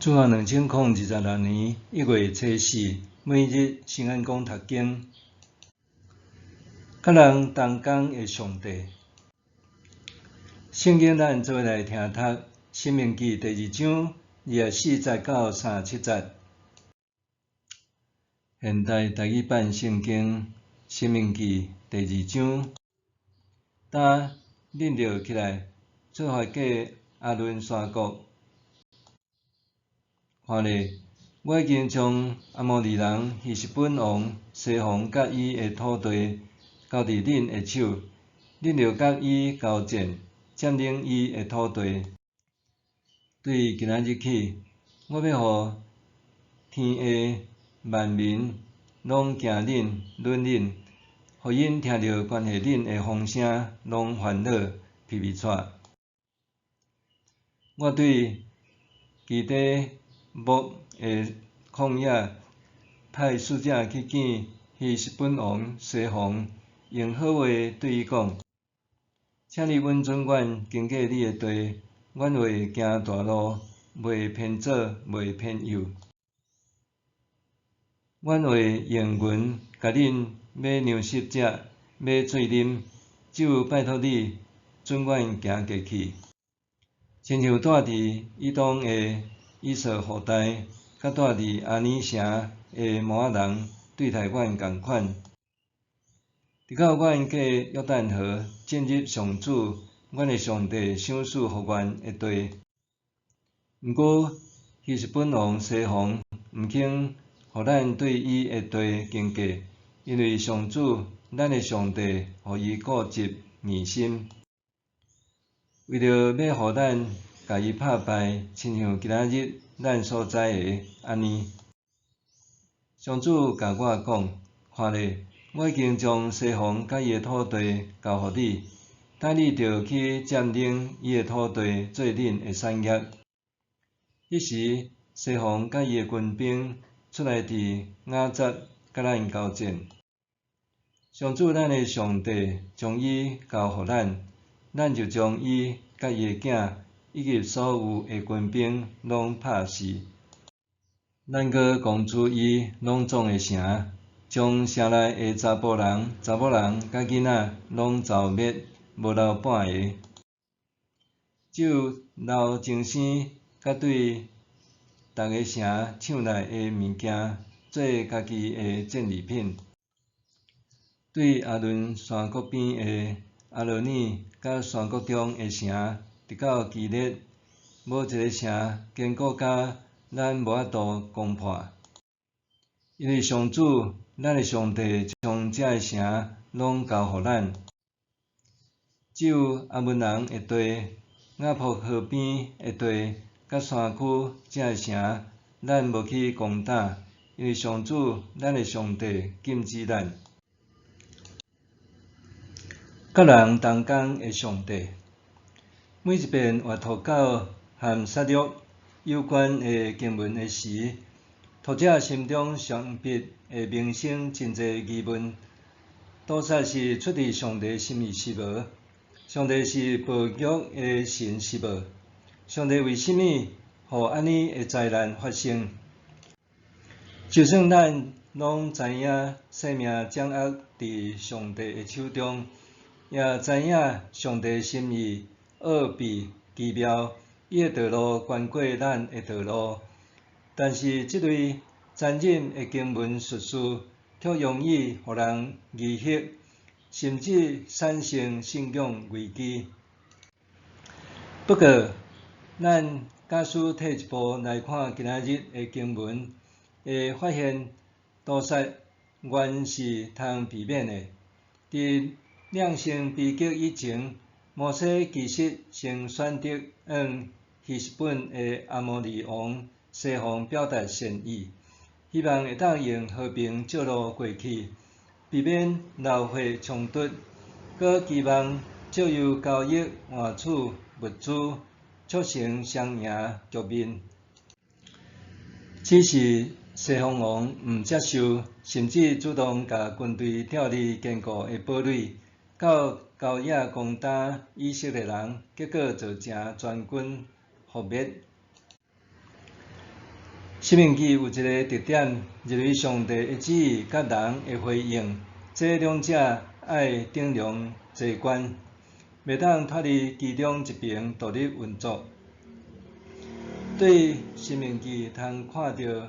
主後2026年1月初四，每日新安講讀經，佮人同工的上帝。聖經咱做伙來聽讀《申命記》第二章24節到37節。現代台語版聖經《申命記》第二章，今恁著起來，出發過亞倫山谷。看咧，我已經將阿摩利人希實本王西宏佮伊的土地交佇恁的手，恁著佮伊交戰，佔領伊的土地。對今仔日起，我欲予天下萬民攏驚恁、忍恁，予𪜶聽著關係恁的風聲，攏煩惱、皮皮掣。我對基底摩的曠野派使者去見希實本王西宏，用好話對伊講：請你允准阮經過你的地，阮會行大路，袂偏左，袂偏右。阮會用銀共恁買糧食食，買水啉，只有拜託你准阮行過去。親像住佇以東的以掃後代，佮住佇亞尼城的摩押人對待阮仝款。直到阮過約旦河，進入上主阮的上帝賞賜予阮的地。毋過希實本王西宏毋肯予咱對伊的地經過，因為上主咱的上帝予伊固執硬心，為著欲予咱共伊拍敗，親像今仔日咱所知的按呢。上主共我講：看咧，我已經將西宏佮伊的土地交予你，等你著去佔領伊的土地做恁的產業。彼時，西宏佮伊的軍兵出來佇雅雜佮咱交戰。上主咱的上帝將伊交予咱，咱就將伊佮伊的囝以及所有的軍兵攏拍死。咱閣攻取伊攏總的城，將城內的查埔人、查某人佮囡仔攏蹂滅，無留半个。只有留精牲佮對逐个城搶來的物件做家己的戰利品。對亞倫山谷邊的亞羅爾佮山谷中的城，直到基列，無一个城堅固甲咱無法度攻破。因為上主咱的上帝將這个城攏交予咱。只有亞捫人的地、雅博河邊的地佮山區這个城，咱無去攻打，因為上主咱的上帝禁止咱。佮人同工的上帝，每一遍閱讀到和殺戮有關的經文的時，讀者心中想必會萌生真濟疑問：屠殺是出佇上帝心意是無？上帝是暴虐的神是無？上帝為啥物予按呢的災難發生？就算咱攏知影生命掌握佇上帝的手中，也知影上帝心意奧秘奇妙，伊的道路懸過咱的道路。但是這類殘忍的經文敘事，卻容易予人疑惑，甚至產生信仰危機。不過，咱假使退一步來看今仔日的經文，會發現屠殺原是通避免的。佇兩性悲劇以前，摩西其實先選擇向希實本的阿摩利王西宏表達善意，希望會當用和平借路過去，避免流血衝突，閣期望藉由交易換取物資，促成雙贏局面。只是西宏王毋接受，甚至主動共軍隊調離堅固的堡壘，到郊野攻打以色列人，結果造成全軍覆滅。申命記有一个特點，認為上帝的旨意佮人的回應，這兩者愛等量齊觀，袂當脫離其中一爿獨立運作。對申命記通看著，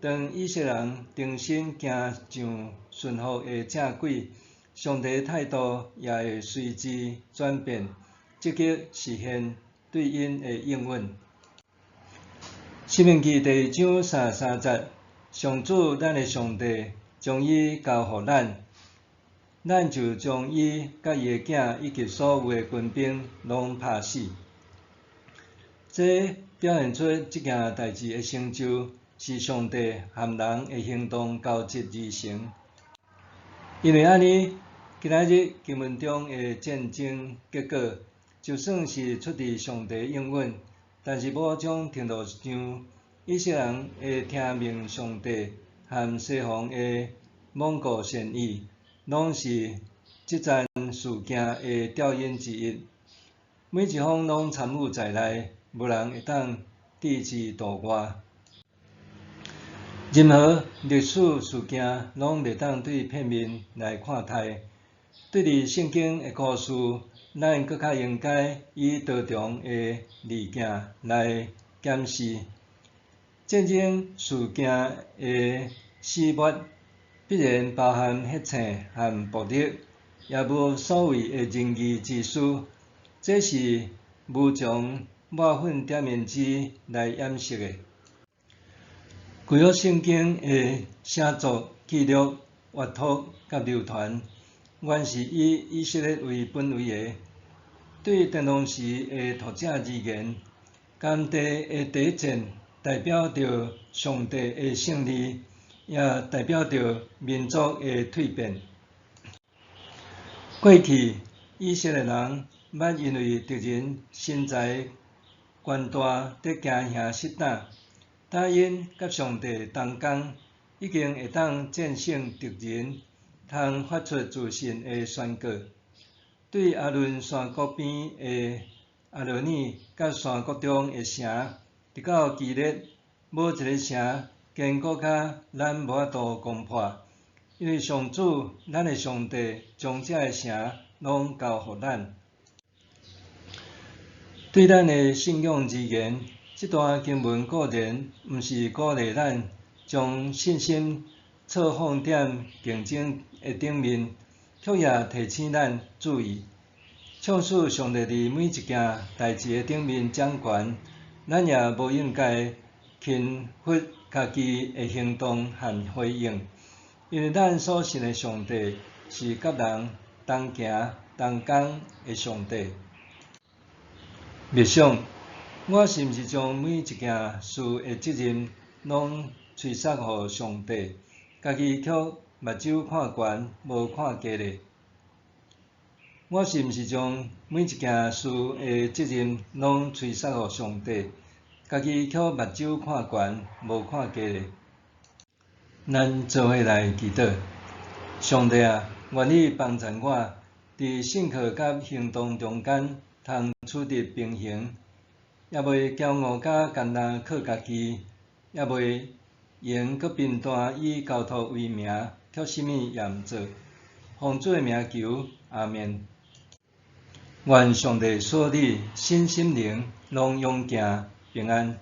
當以色列人重新行上順服的正軌，上帝態度也會隨之轉變，積極實現對𪜶的應允。申命記第二章33節，上主咱的上帝將伊交予咱，咱就將伊佮伊的囝以及所有的軍兵攏拍死。這表現出這件代誌的成就，是上帝和人的行動交織而成。因為按呢，今仔日經文中的戰爭結果，就算是出佇上帝應允，但是某種程度上，以色列人會聽命上帝和西方的罔顧善意，攏是這場事件的肇因之一。每一方攏參與在內，無人會當置之度外。任何歷史事件攏袂當對片面來看待。對佇聖經的故事，咱閣較應該以多重的濾鏡來檢視。戰爭事件的始末，必然包含血腥和暴力，也無所謂的仁義之師。這是無從抹粉點胭脂來掩飾的。舊約聖經的寫作、記錄、閱讀佮流傳，原是以以色列為本位的。對當時的讀者而言，甘地的第一戰代表著上帝的勝利，也代表著民族的蛻變。過去以色列人捌因為敵人身材懸大，得驚嚇失膽，但𪜶佮上帝同工，已經會當戰勝敵人，通發出自信的宣告。對亞倫山谷邊的亞羅爾佮山谷中的城，直到基列，無一个城堅固甲咱無法度攻破，因為上主咱的上帝將這个城攏交予咱。對咱的信仰而言，這段經文固然毋是鼓勵咱將信心錯放佇競爭的頂面，卻也提醒咱注意，縱使上帝佇每一件代誌的頂面掌權，咱也無應該輕忽家己的行動和回應，因為咱所信的上帝是佮人同行同工的上帝。默想，我是毋是將每一件事的責任攏推捒予上帝，家己卻目睭看懸，無看低咧？我是毋是將每一件事的責任攏推捒予上帝，家己卻目睭看懸，無看低咧？咱做伙來祈禱，上帝啊，願你幫助我，佇信靠佮行動中間通取得平衡，也袂驕傲甲干焦靠家己，也袂用閣貧惰以交託為名，卻啥物也毋做。奉主的名求，阿們。願上帝賜你身心靈攏勇健平安。